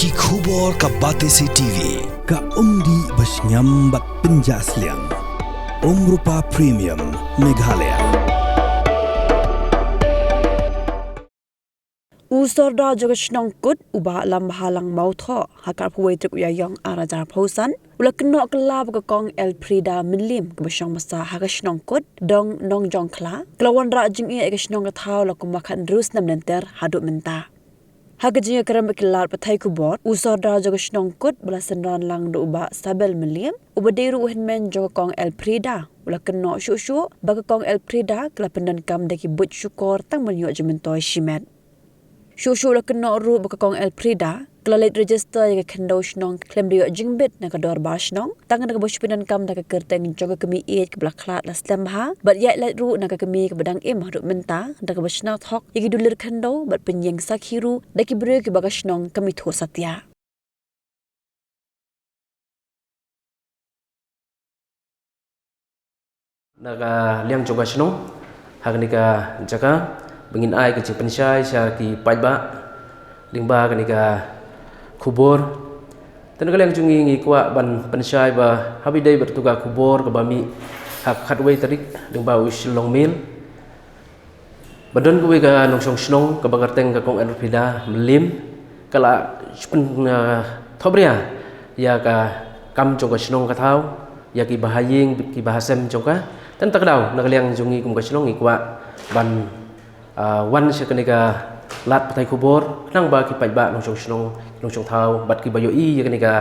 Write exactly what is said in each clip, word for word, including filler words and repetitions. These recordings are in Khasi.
Ki khubor ka Batesi T V, ka umdih ba shngiam bad pynjah sliang. Umrupa Premium, Meghalaya. U Sordar jong ka shnong Kut, u Bah Lambhalang Mawthoh, ha ka arphew wei tarik u Ïaïong ar hajar arphew san, u la kynnoh kylla ba ka Kong Elfrieda Mylliem, kaba shong basa ha ka shnong Kut, dong Nongjongkhla, ka la wanrah jingeh ïa ka shnong ka thaw la kumba khathynriew snem lynter haduh mynta. Ha ka jingïakren bad ki lad pathai khubor, u Sordar jong ka shnong Kut ba la synran lang da u Bah Sabel Mylliem, uba dei ruh u hynmen jong ka Kong Elfrieda, u la kynnoh shuh shuh ba ka Kong Elfrieda ka la pyndonkam da ki buit shukor tang ban ïoh jingmyntoi shimet. Shuh shuh u la kynnoh ruh ba ka Kong Elfrieda ka la leit register ïa ka khyndew shnong khlem da ïoh jingbit na ka dorbar shnong, tang da kaba shu pyndonkam da ka kyrteng jong ka kmie ïeit kaba la khlad la slem bha, bad ïaid lait ruh na ka kmie kaba dang im haduh mynta, da kaba shna thok ïa ki dulir khyndew bad pynïeng sakhi ruh da ki briew kiba ka shnong kam ithuh satia. Na ka liang jong ka shnong, ha kane ka jaka, ba ngin ai ka jingpynshai sha ki paidbah lyngba kane ka khubor. Te na ka liang jong ngi, ngi kwah ban pynshai ba haba ïadei bad katu ka khubor kaba mih ha ka khatwei tarik lyngba u Shillong Mail, ba don kawei ka nongshong shnong kaba kyrteng ka Kong Elfrieda Mylliem, ka la shu pyn, ah, thohbria ïa ka kam jong ka shnong ka thaw, ïa ki bahaïing ki bahasem jong ka. Te na kata ka daw, na ka liang jong ngi kum ka shnong ngi kwah ban, ah, wan sha kane ka lad pathai khubor, khnang ba ki paidbah nongshong shnong, nongshong thaw bad kiba ïohi ïa kane ka,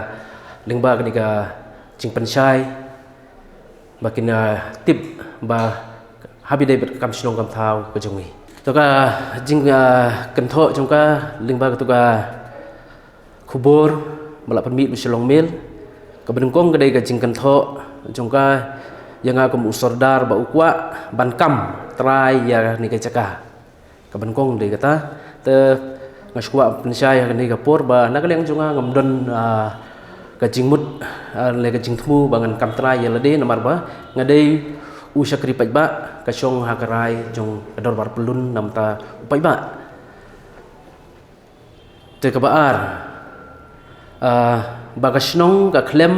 lyngba kane ka jingpynshai, ba kin, ah, tip ba haba ïadei bad ka kam shnong kam thaw ka jong ngi. To ka jing, ah, kynthoh jong ka lyngba katu ka khubor ba la pynmih da u Shillong Mail, kaba nyngkong ka dei ka jingkynthoh jong ka ïa nga kum u Sordar ba u kwah ban kam trai ïa kane ka jaka. Kaba nyngkong dei kata, te nga shu kwah pynshai ha kane ka por ba na ka liang jong nga ngam don, ah, ka jingmut, ah, lane ka jingthmu ba ngan kam trai ïa lade namar ba nga dei u shakri paidbah, ka shong ha ka rai jong ka dorbar pyllun namar u paidbah. Te kaba ar, ah, ba ka shnong ka khlem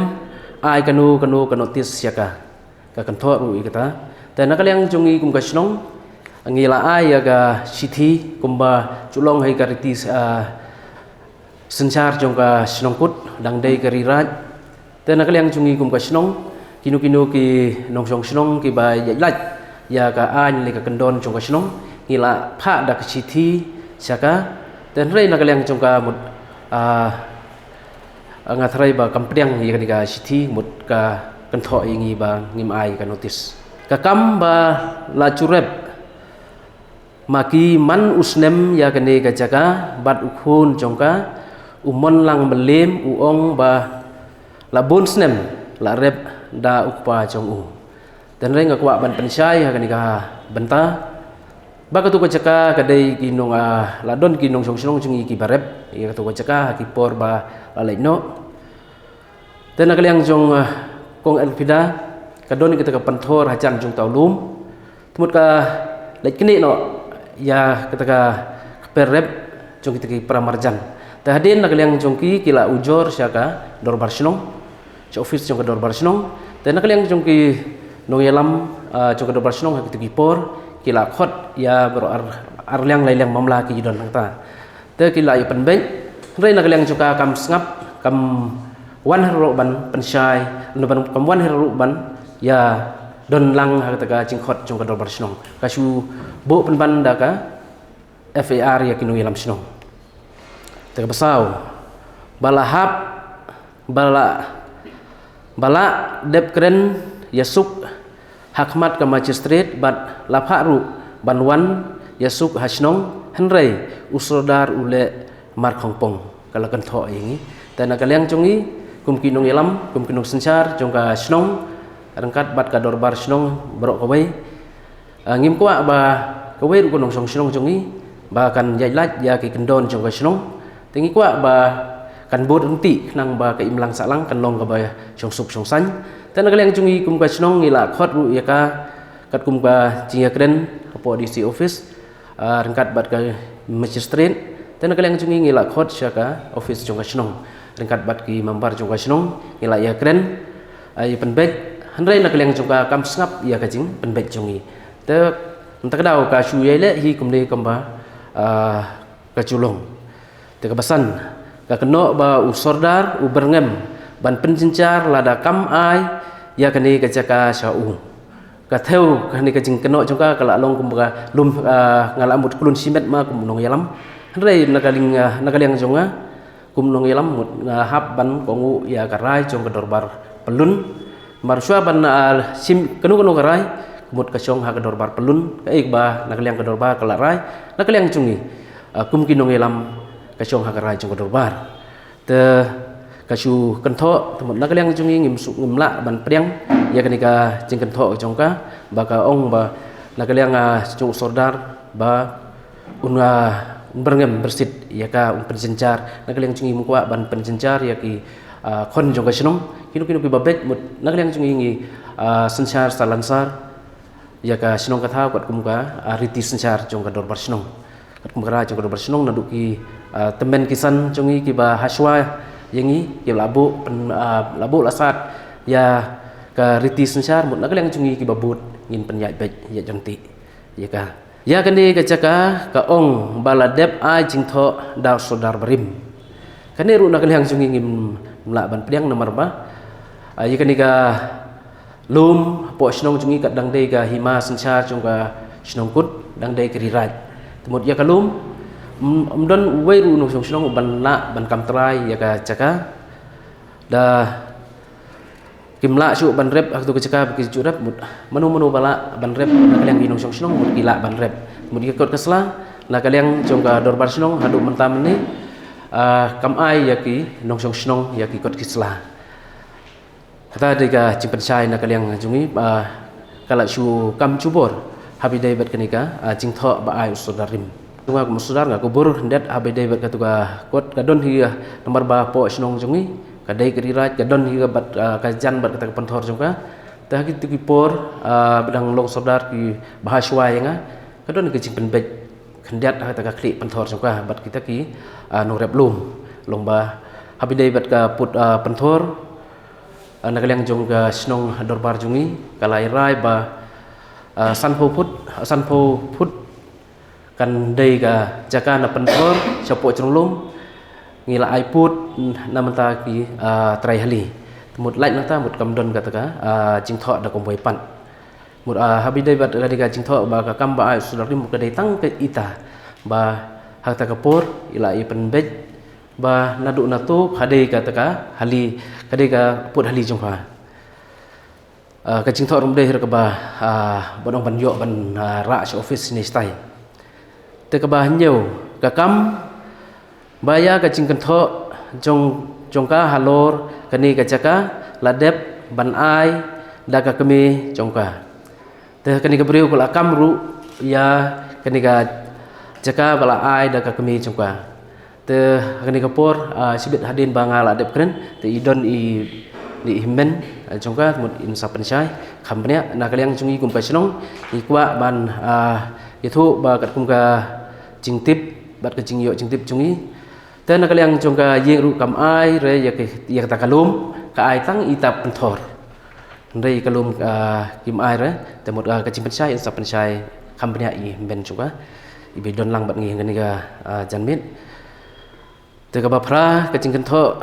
ai kano kano ka notice ïa ka. Ka kynthoh ruh ïa kata. Te na ka liang jong ngi kum ka shnong, ngi la ai ïa ka shithi kumba ju long ha ka riti, ah, synshar jong ka shnong Kut, dang dei ka Ri Raid. Te na ka liang jong ngi kum ka shnong, kino kino ki nongshong shnong kiba ïaid lait ïa ka aiñ lane ka kyndon jong ka shnong, ngi la phah da ka shithi sha ka. Te hynrei na ka liang jong ka mut, ah, nga tharai ba kam pdiang ïa kane ka shithi, mut ka kynthoh ïa ngi ba ngim ai ka notice. Ka kam ba la ju rep ma ki man u snem ïa kane ka jaka bad u khun jong ka, u Monlang Mylliem, u ong ba la bun snem la rep da u kpa jong u. Te hynrei nga kwah ban pynshai ha kane ka bynta ba katu ka jaka ka dei ki nong, ah, la don ki nongshong shnong jong ngi kiba rep ïa katu ka jaka ha ki por ba la leit noh. Te na ka liang jong, ah, Kong Elfrieda, ka don kata ka pynthor hajan jong uta u lum. Te mut ka leit knieh noh ïa kata ka kper rep jong kita ki para marjan. Te hadien na ka liang jong ki, ki la ujor sha ka dorbar shnong, sha office jong ka dorbar shnong. Te na ka liang jong ki nongïalam, ah, jong ka dorbar shnong ha kita ki por, ki la khot ïa baroh ar, ar liang lai liang mamla ki ju don hangta. Te ki la ïa pynbeit, hynrei na ka liang jong ka kam sngap, kam wan hi ruh ban pynshai, na ban kam wan hi ruh ban ïa don lang ha kata ka jingkhot jong ka dorbar shnong. Ka shu buh pynban da ka F I R ïa ki nongïalam shnong. Te kaba saw, ba la hap, ba la, ba la dep kren ïasuk ha khmat ka magistrate bad la phah ruh ban wan ïasuk ha shnong, hynrei u Sordar u leh markhongpong, ka la kynthoh ïa ngi. Te na ka liang jong ngi kum ki nongïalam, kum ki nongsynshar jong ka shnong, ryngkat bad ka dorbar shnong baroh kawei, ah, ngim kwah ba kawei ruh ka nongshong shnong jong ngi ba kan ïaid lait ïa ki kyndon jong ka shnong. Te ngi kwah ba kan bud ryntih khnang ba ka imlang sahlang kan long kaba shongsuk shongsaiñ. Te na ka liang jong ngi kum ka shnong ngi la khot ruh ïa ka katkum ka jingïakren hapoh D C office, ah, ryngkat bad ka magistrate. Te na ka liang jong ngi ngi la khot sha ka office jong ka shnong ryngkat bad ki member jong ka shnong, ngi la ïakren, ah, ïa pynbeit, hynrei na ka liang jong ka kam sngap ïa ka jingpynbeit jong ngi. Te mynta ka daw ka shu ïai leh hi kumne kumba, ah, ka ju long. Te kaba san, ka kynnoh ba u sordar u byrngem ban pynjynjar lada kam ai ïa kane ka jaka sha u. Ka thew kane ka jingkynnoh jong ka ka la long kumba ka lum, ah, nga la mut klun shimet ma kum u nongïalam. Hynrei na ka liang, ah, na ka liang jong nga kum u nongïalam mut nga hap ban kohnguh ïa ka rai jong ka dorbar pyllun. Mar shuwa ban, ah, shim kano kano ka rai, ka mut ka shong ha ka dorbar pyllun, kaei kaba na ka liang ka dorbar ka la rai, na ka liang jong ngi, ah, kum ki nongïalam ka shong ha ka rai jong ka dorbar. Te ka shu kynthoh, te mut na ka liang jong ngi ngim shu, ngim lah ban pdiang ïa kane ka jingkynthoh jong ka, ba ka ong ba na ka liang, ah, jong u sordar ba un, ah, un byrngem byrsit ïa ka, un pynjynjar. Na ka liang jong ngi ngim kwah ban pynjynjar ïa ki, ah, khon jong ka shnong. Kino kino kiba beit mut na ka liang jong ngi ngi, ah, synshar sa lansar ïa ka shnong ka thaw katkum ka, ah, riti synshar jong ka dorbar shnong. Katkum ka rai jong ka dorbar shnong naduh ki, ah, tymmen ki san jong ngi kiba hashwa ïa ngi, kiba la buh pyn, ah, la buh la sat ïa ka riti synshar, mut na ka liang jong ngi kiba bud ngin pynïaid beit ïa jong ti ïa ka. Ïa kane ka jaka ka ong ba la dep ai jingthoh da u sordar barim. Kane ruh na ka liang jong ngi ngim lah ban pdiang namar ba, ah, ïa kane ka lum hapoh shnong jong ngi ka dang dei ka hima synshar jong ka shnong kut, dang dei ka Ri Raid. Te mut ïa ka lum, ym, ym don uwei ruh u nongshong shnong uban lah ban kam trai ïa ka jaka. Da kim lah shuh ban rep ha katu ka jaka ba ki ju rep, mut mano mano ba lah ban rep na ka liang ki nongshong shnong mut ki lah ban rep. Mut ïa ka kot ka sla na ka liang jong ka dorbar shnong haduh mynta mynne, ah, kam ai ïa ki nongshong shnong ïa ki kot ki sla. Kata dei ka jingpynshai na ka liang jong ngi, ah, ka la shu kam jubor haba ïadei bad kane ka, ah, jingthoh ba ai u sordar rim. Nga kum u sordar nga kubur hyndet haba ïadei bad katu ka kot, ka don hi, ah, namar ba hapoh shnong jong ngi ka dei ka Ri Raid, ka don hi bad, ah, ka jan bad kata ka pynthor jong ka. Te ha kitu ki por, ah, ba dang long sordar kiba hashwa ïa nga, ka don ka jingpynbeit khyndiat ha kata ka khlieh pynthor jong ka bad kita ki, ah, nongrep lum. Long ba haba ïadei bad ka pud, ah, pynthor, ah, na ka liang jong ka shnong dorbar jong ngi ka la rai ba, ah, sanphew phut, sanphew phut kan dei ka jaka na pynthor shapoh jrong lum, ngi la ai pud na mynta ki, ah, trai hali. Te mut lait nangta mut kam don kata ka, ah, jingthoh da kumwei pat. Mut, ah, haba ïadei bad kane ka jingthoh ba ka kam ba ai u sordar rim mut ka dei tang ka ita ba ha kata ka por i la ïa pynbeit ba naduh na tup ha dei kata ka hali, ka dei ka pud hali jong ka. Ah, ka jingthoh ruh ym dei hi ruh kaba, ah, ban ong ban ïoh ban, ah, rah sha office ne shatai. Te kaba hynñiew, ka kam ba ïa ka jingkynthoh jong, jong ka halor kane ka jaka la dep ban ai da ka kmie jong ka. Te kane ka briew ka la kam ruh ïa kane ka jaka ba la ai da ka kmie jong ka. Te ha kane ka por, ah, shibit hadien ba nga la dep kren, te i don i, i hynmen, ah, jong ka, mut in sa pynshai kham bniah. Na ka liang jong ngi kum ka shnong ngi kwah ban, ah, ïathuh ba katkum ka jingtip bad ka jingïoh jingtip jong ngi. Te na ka liang jong ka ïing ruh kam ai re ïa ka, ïa kata ka lum, ka ai tang ita pynthor. Hynrei ka lum, ah, kim ai re, te mut, ah, ka jingpynshai in sa pynshai kham bniah i hynmen jong ka iba don lang bad ngi ha kane ka, ah, janmiet. Te kaba phra ka jingkynthoh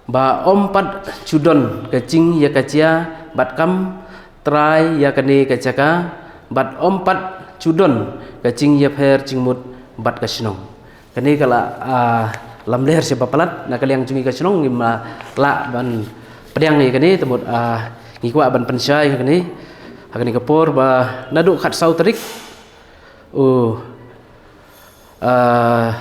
ba ym pat ju don ka jingïakajia bad kam trai ïa kane ka jaka bad ym pat ju don ka jingïapher jingmut bad ka shnong. Kane ka la, ah, lamler sha ba palat, na ka liang jong ngi ka shnong ngim, ah, lah ban pdiang ïa kane, te mut, ah, ngi kwah ban pynshai ïa kane ha kane ka por ba naduh khatsaw tarik u, ah,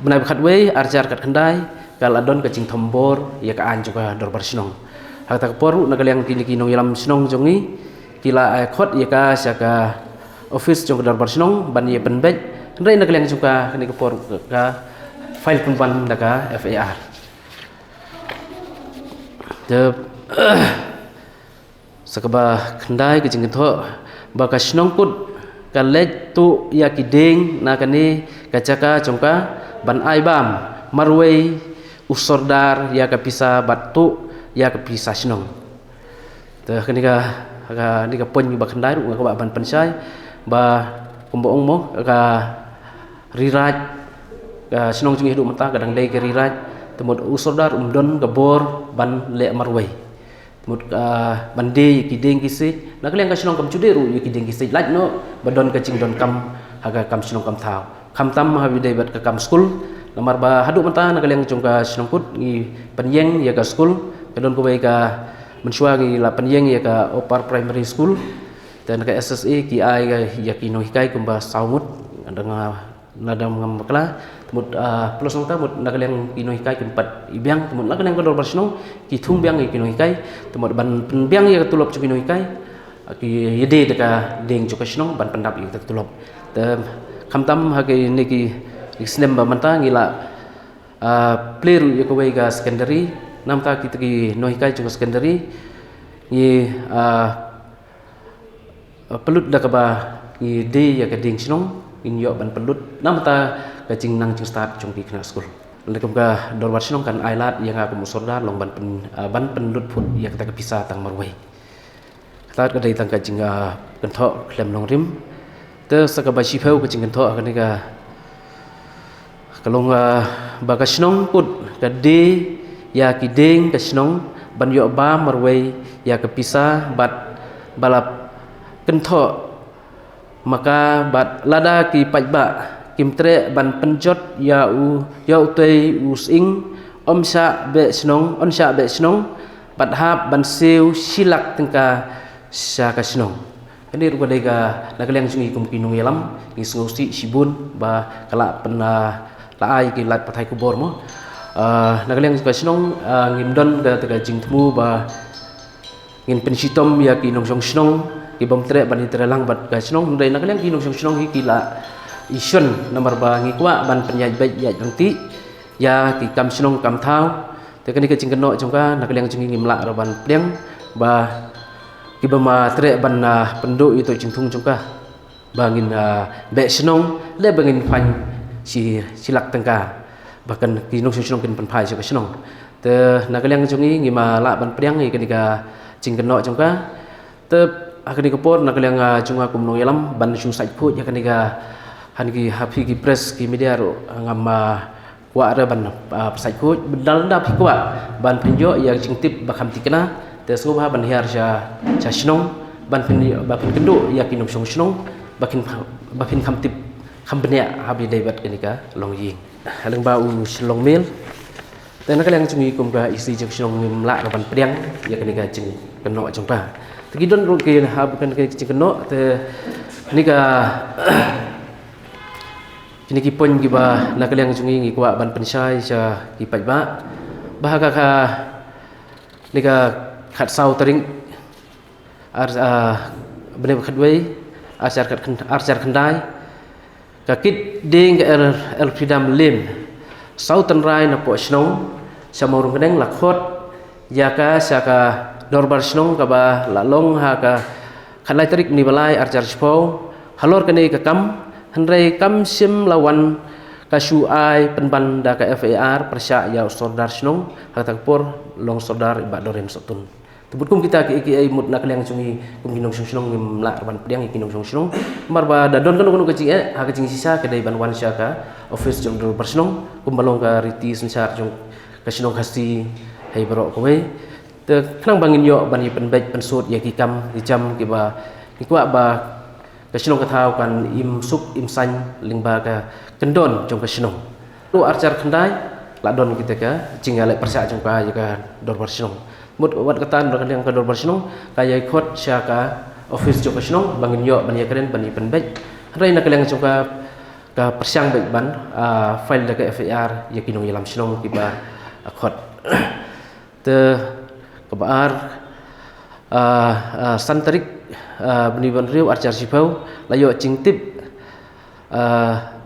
bnai ba khatwei, arhajar khatkhyndai, ka la don ka jingthombor ïa ka aiñ jong ka dorbar shnong. Ha kata ka por ruh na ka liang kine ki nongïalam shnong jong ngi ki la, eh, khot ïa ka sha ka office jong ka dorbar shnong ban ïa pynbeit, hynrei na ka liang jong ka kane ka por ka file pynban da ka F I R. Te sa kaba khyndai ka jingkynthoh ba ka shnong kut Ka leit tuh ïa ki dieng na kane ka jaka jong ka ban ai bam marwei u sordar ïa ka pisa bad tuh ïa ka pisa shnong. Te kane ka, kane ka point ba khyndai ruh nga kwah ban pynshai ba kumba ong mo ka Ri Raid, ka shnong jong ngi haduh mynta ka dang dei ka Ri Raid. Te mut u sordar um don ka bor ban leh marwei. Te mut, ah, ban die ïa ki dieng ki siej. Na ka liang ka shnong kam ju die ruh ïa ki dieng ki siej, lait noh ba don ka jingdonkam ha ka kam shnong kam thaw. Khamtam ha ba ïadei bad ka kam skul. Namar ba haduh mynta na ka liang jong ka shnong Kut ngi pynïeng ïa ka skul. Ka don kawei ka, mynshuwa ngi la pynïeng ïa ka Upper Primary School. Te na ka S S A ki ai ïa ki nonghikai kumba saw ngut. Nga dang, ah, lada ngam bakla. Te mut, ah, plus nangta mut na ka liang ki nonghikai kim pat i biang, te mut na ka liang ka dorbar shnong ki thung biang ïa ki nonghikai. Te mut ban pynbiang ïa ka tulop jong ki nonghikai, ah, ki ïadei da ka dieng jong ka shnong ban pyndap ïa ka tulop. Te khamtam ha kine ki, ki snem ba mynta ngi la, ah, plie ruh ïa kawei ka secondary. Namar kita ki nonghikai jong ka secondary ngi, ah, pynlut da kaba ngi die ïa ka dieng shnong, ngin ïoh ban pynlut namar ka jingnang jingstad jong ki khynnah skul. Lada kum ka dorbar shnong kan ai lad ïa nga kum u sordar long ban pyn, ah, ban pynlut phut ïa kata ka pisa tang marwei. Kata ka dei tang ka jing, ah, kynthoh khlem nongrim. Te sa kaba shiphew ka jingkynthoh kane ka Ka long, ah, ba ka shnong Kut ka die ïa ki dieng ka shnong ban ïoh bam marwei ïa ka pisa bad ba la kynthoh ma ka bad lada ki paidbah kim treh ban pynjot ïa u, ïa utei u sying, ym shah beh shnong, yn shah beh shnong bad hap ban siew shi lak tyngka sha ka shnong. Kane ruh ka dei ka, na ka liang jong ngi kum ki nongïalam ngi sngewsih shibun ba ka la pyn, ah, la ai ki lad pathai khubor mo. Ah, na ka liang jong ka shnong, ah, ngim don ka, ka jingthmu ba ngin pynshitom ïa ki nongshong shnong ki bym treh ban ïatrei lang bad ka shnong, hynrei na ka liang ki nongshong shnong hi ki la i shon namar ba ngi kwah ban pynïaid beit ïaid ryntih ïa ki kam shnong kam thaw. Te kane ka jingkynnoh jong ka, na ka liang jong ngi ngim lah ruh ban pdiang ba ki bym, ah, treh ban, ah, pynduh ïa uto u jingthung jong ka ba ngin, ah, beh shnong lane ba ngin fine shi, shi lak tyngka ba kan ki nongshong shnong kin pynphai sha ka shnong. Te na ka liang jong ngi ngim, ah, lah ban pdiang ïa kane ka jingkynnoh jong ka. Te ha kane ka por na ka liang, ah, jong nga kum nongïalam ban shu sait khuid ha kane ka, ha kine ki, ha phi ki press ki media ruh, ah, ngam, ah, kwah ruh ban, ah, sait khuid, bad lada phi kwah ban pynïoh ïa ka jingtip ba kham thikna, te sngewbha ban hiar sha, sha shnong ban pyn, ba pynkynduh ïa ki nongshong shnong ba kin, ba phin kham tip kham bniah ha ba ïadei bad kane ka longïing. Lyngba u Shyllong Mail. Te na ka liang jong ngi kum ka E C jong ka shnong ngim lah ruh ban pdiang ïa kane ka jingkynnoh jong ka. Te ki don ruh ki hap kane ka jingkynnoh, te kane ka, kine ki point kiba na ka liang jong ngi ngi kwah ban pynshai sha ki paidbah ba ha ka, kane ka khatsaw tarik ar, ah, bnai ba khatwei, ar hajar khat khyn-, ar hajar khyndai, ka kit dieng ka El, El Freedom Lane saw tynrai napoh shnong sha Mawryngkneng la khot ïa ka sha ka dorbar shnong kaba la long ha ka khatlai tarik bnai ba lai ar hajar shiphew. Halor kane ka kam, hynrei kam shym la wan ka shu ai pynban da ka F I R pyrshah ïa u sordar shnong ha kata ka por long sordar i Bah Doreen Sohtun. Te mut kum kita kiei kiei mut na ka liang jong ngi kum ki nongshong shnong ngim lah ruh ban pdiang ïa ki nongshong shnong. Namar ba da don kano kano ka jingeh ha ka jingshisha ka dei ban wan sha ka office jong u dorbar shnong kumba long ka riti synshar jong ka shnong Khasi hei baroh kawei. Te khnang ba ngin ïoh ban ïa pynbeit pynsut ïa ki kam ki jam kiba ngi kwah ba ka shnong ka thaw kan im suk im saiñ lyngba ka kyndon jong ka shnong. Ruh ar hajar khyndai la don kita ka jingïaleh pyrshah jong ka ïa ka dorbar shnong. Mut wat kata na ka liang ka dorbar shnong ka ïai khot sha ka office jong ka shnong ba ngin ïoh ban ïakren ban ïa pynbeit. Hynrei na ka liang jong ka ka pyrshang beit ban, ah, file da ka F I R ïa ki nongïalam shnong kiba, ah, khot. Te kaba ar, ah, ah, san tarik, ah, bnai ba hynriew ar hajar shiphew la ïoh jingtip, ah,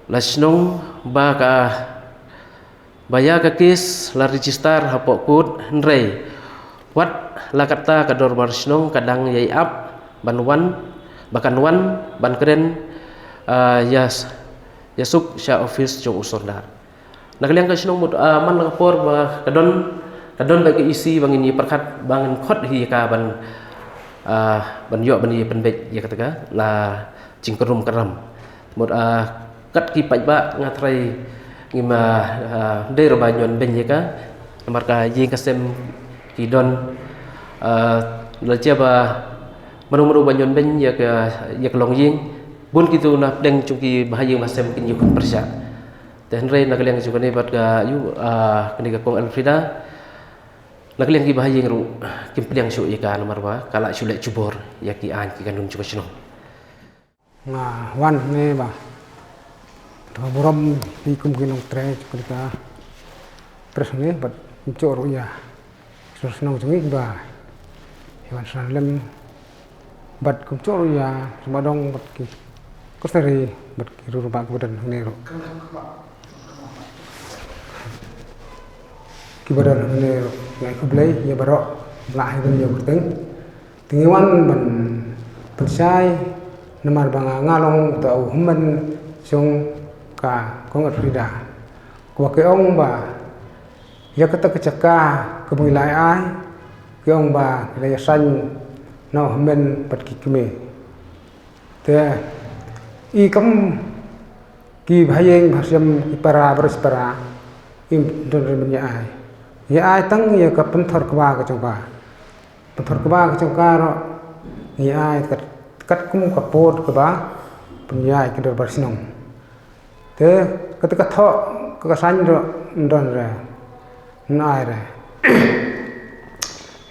la shnong ba ka, ba ïa ka case la register hapoh court, hynrei wat la katta ka dorbar shnong ka dang ïai ap ban wan Ba kan wan ban kren, ah, ïa, ïa suk sha office jong u sordar. Na ka liang ka shnong mut, ah, man la ka por ba ka don, ka don ba ka isi ba ngin ïa pyrkhat ba ngin khot hi ka ban, ah, ban ïoh ban ïa pynbeit ïa kata ka la jingkrum kram. Mut, ah, kat ki paidbah nga trai ngim, ah, dei ruh ba ñion beiñ ïa ka. Namar ka ïing ka sem ki don, ah, la jia ba mano mano ba ñion beiñ ïa ka, ïa ka long ïing. Bun kitu na pdeng jong ki bahaïing bahasem kin ïa khun pyrshah. Te hynrei na ka liang jong kane bad ka ïu, ah, kane ka kong Elfrida. Na ka liang ki bahaïing ruh kim pdiang shuh ïa ka namar ba ka la shu leh jubor ïa ki aiñ ki kanun jong ka shnong. Nga wan ne ba, te ba burom pi kum ki nongtrei jong ka press ne bad kum choh ruh ïa shnong jong ngi ba ïa wan sha lem bad kum choh ruh ïa sma dong bad ki kosari bad ki ruru ba ki ba don ne ruh, ki ba don ne ruh. Nga khublei ïa baroh la hi ban ïa kyrteng. Te ngi wan ban pynshai namar ba nga, nga long uta u hynmen jong ka kong Elfrida. Kaba ki ong ba ïa kata ka jaka kaba ngi la ai, ki ong ba ki la ïa saiñ na u hynmen bad ki kmie. Te i kam ki bahaïing bahasem ki para baris para, im don re ban ïa ai. Ïa ai tang ïa ka pynthor kba ka jong ka. Pynthor kba ka jong ka ruh ngi ai kat, katkum ka por kaba pynïaid ka dorbar shnong. Te kata ka thoh ka, ka saiñ ruh don re, nai re.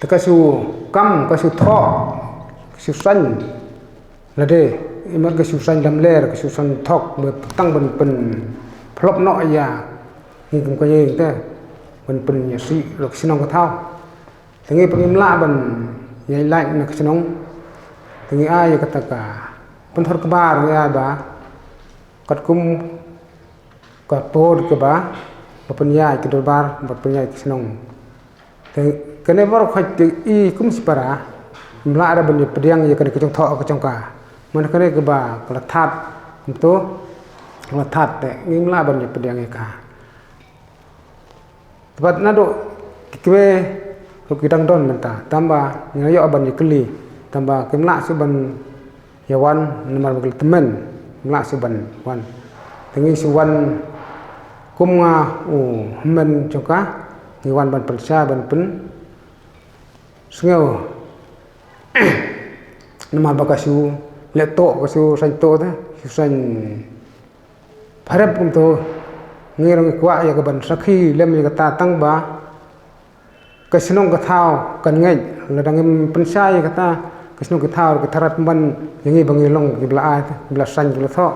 Te ka shu kam, ka shu thoh, ka shu saiñ lade, imat ka shu saiñ lamler, ka shu saiñ thok, ba tang ban pynphlop noh ïa ngi kum ka ïing te ban pynïasih ruh ka shnong ka thaw. Te ngi pynimlah ban ïa lait na ka shnong. Te ngi ai ïa kata ka pynthor kba ngi ai ba katkum ka por kaba ba pynïaid ka dorbar ba pynïaid ka shnong. Te kane baroh khoit te i kum shipara im lah re ban ïa pdiang ïa kane ka jingthoh ka jong ka. Man kane kaba ka la that kumto, ka la that te ngim lah ban ïa pdiang ïa ka. Te bad naduh ki kmie ruh ki dang don mynta, tangba ngi la ïoh ban ïa kylli, tangba kim lah shuh ban ïa wan namar ba ki la tymmen, kim lah shuh ban wan. Te ngi shu wan kum nga u hynmen jong ka, ngi wan ban pynshai ban pynsngew namar ba ka shu leh toh, ka shu saiñ toh te, shu saiñ pharep kumto. Ngi ruh ngi kwah ïa ka ban sakhi lem ïa kata tangba ka shnong ka thaw kan ngeit, lada ngim pynshai ïa kata ka shnong ka thaw ka tharat pynban ïa ngi ba ngi long ki ba la ai, ki ba la saiñ ki ba la thoh.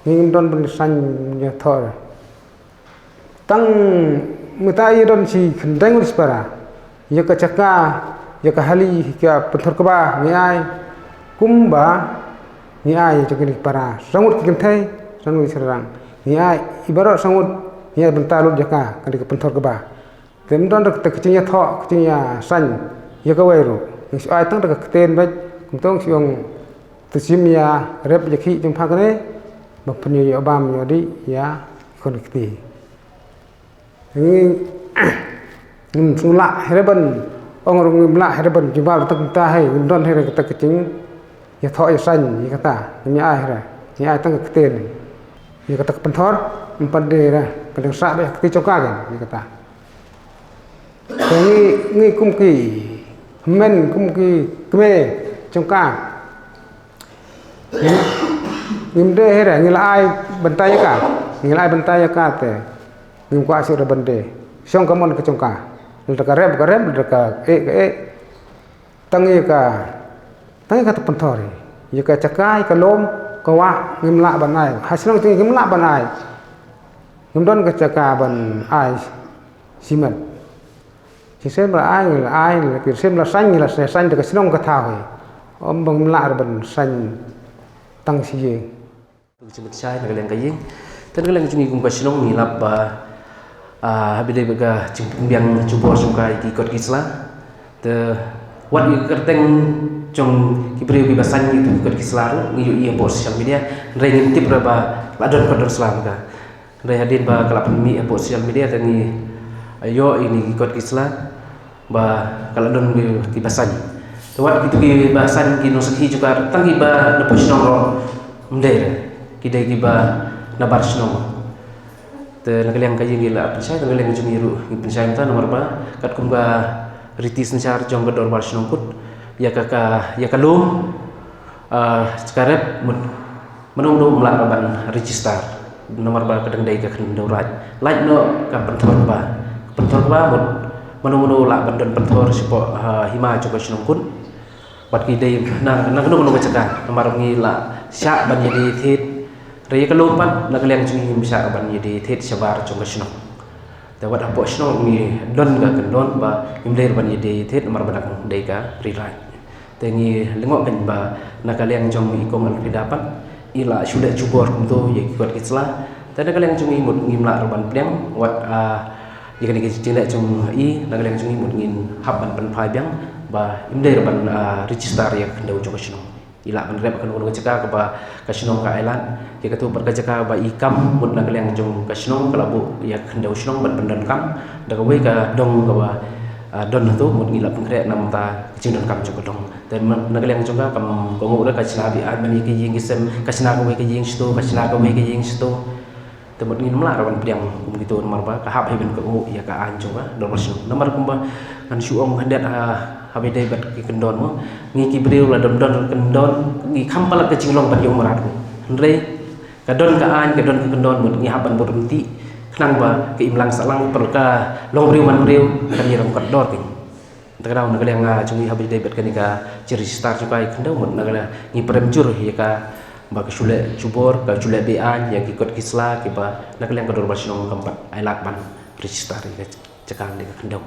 Ngi ngim don ban saiñ ïa thoh. Tang mynta ïa don shi khyndai ngut shipara ïa ka jaka, ïa ka hali ka pynthor kba ngi ai kumba ngi ai ïa jong kine ki para. San ngut ki kynthei, san ngut ki shynrang. Ngi ai i baroh san ngut, ngi ai bynta lut ïa ka, ka dei ka pynthor kba. Te ym don ruh kata ka jingïathoh, ka jingïasaiñ ïa kawei ruh. Ngi shu ai tang da ka ktien beit, kumto ngi shu ong te shim ïa rep ïa khih jong pha kane ba pynïoh ïoh bam ïoh dih ïa ki khun ki kti. Ngi ngim sngewlah hi re ban ong ruh, ngim lah hi re ban jubab tang kumta hi, ngim don hi re kata ka jing ïathoh ïasaiñ ïa kata, ngim ïa ai hi re. Ngi ai tang ka ktien ïa kata ka pynthor, ym pat dei re ka dang sah beit ha ka kti jong ka ïa kata. Te ngi, ngi kum ki hynmen, kum ki kmie jong ka, ngim, ngim dei hi re, ngi la ai bynta ïa ka, ngi la ai bynta ïa ka te ngim kwah shuh re ban dei. Shong ka mon ka jong ka, lada ka rep ka rep, lada ka ïeh ka ïeh. Tang ïa ka, tang ïa kata pynthor hi. Ïa ka jaka, ïa ka lum, ka wah ngim lah ban ai. Ha shnong jong ngi ngim lah ban ai. Ngim don ka jaka ban ai shimet. Shisien ba la ai ngi la ai, la phi shisien ba la saiñ ngi la saiñ da ka shnong ka thaw hi. Ym ba ngim lah re ban saiñ tang shi ïing. Ka jingpynshai na ka liang ka ïing. Te na ka liang jong ngi kum ka shnong ngi lap ba, ah, ha ba dei ba ka jingpynbiang jubor jong ka ïa ki kot ki sla. Te Wat ïa ka kyrteng jong ki briew kiba sign ïa ki kot ki sla ruh ngi ïohi hapoh social media, hynrei ngim tip ruh ba la don kot don sla mynta. Hynrei hadien ba ka la pynmih hapoh social media te ngi ïoh ïa kine ki kot ki sla ba ka la don kiba sign. Te wat kito kiba sign ki nongsakhi jong ka tang kiba na pdeng shnong ruh ym dei, ki dei kiba na bar shnong. Te na ka liang ka ïing ngi la pynshai, te na ka liang jong ngi ruh ngi pynshai mynta namar ba katkum ka riti synshar jong ka dorbar shnong kut, ïa ka, ka ïa ka lum, ah, ka rep mut mano mano ym lah ban register namar ba ka dang dei ka khyndew raid. Lait noh ka pynthor kba, ka pynthor kba mut mano mano lah ban don pynthor shapoh, ah, hima jong ka shnong kut. Wat ki dei na, na kano kano ka jaka namar ngi la shah ban ïadei thied. Hynrei ïa ka lum pat na ka liang jong ngi ngim shah ban ïadei thied shabar jong ka shnong. Te wat hapoh shnong ngi don ka kyndon ba ngim dei ban ïadei thied namar ba dang dei ka ri raid. Te ngi lyngngoh kein ba na ka liang jong i kong Alfreda pat i la shu leh jubor kumto ïa ki kot ki sla. Te na ka liang jong ngi mut ngim lah ruh ban pdiang wat, ah, ïa kane ka jingleh jong i, na ka liang jong ngi mut ngin hap ban pynphai biang ba im dei ruh ban, ah, register ïa ka khyndew jong ka shnong. I lah ban rep ha kano kano ka jaka kaba ka shnong ka ailad. Ïa kato pat ka jaka ba i kam mut na ka liang jong ka shnong ka la buh ïa ka khyndew shnong ban pyndonkam da kawei ka dong kaba, ah, don hato mut ngi la pynkhreh na bynta ka jingdonkam jong ka dong. Te na ka liang jong ka kam, ka nguh ruh ka shna biang ban ïa ka ïing ka sem, ka shna kawei ka ïing shato, ka shna kawei ka ïing shato. Te mut ngin ym lah ruh ban pdiang kum kito namar ba ka hap hi ban kohnguh ïa ka aiñ jong ka dorbar shnong. Namar kumba ngan shu ong khyndiat ha, haba ïadei bad ki kyndon mo. Ngi ki briew lada ym don kyndon ngi kham palat ka jinglong ban ïoh mrad. Hynrei ka don ka aiñ, ka don ka kyndon mut ngi hap ban bud ryntih khnang ba ka imlang sahlang, pyrkhat long briew man briew kan ïalam kordor kein. Te ka daw na ka liang jong ngi haba ïadei bad kane ka jingregister jong ka ïa ka khyndew mut na ka liang ngi pyrem jur ïa ka ba ka shu leh jubor, ka shu leh be-aiñ ïa ki kot ki sla kiba na ka liang ka dorbar shnong kam pat ailad ban register ïa ka jaka leh ka khyndew.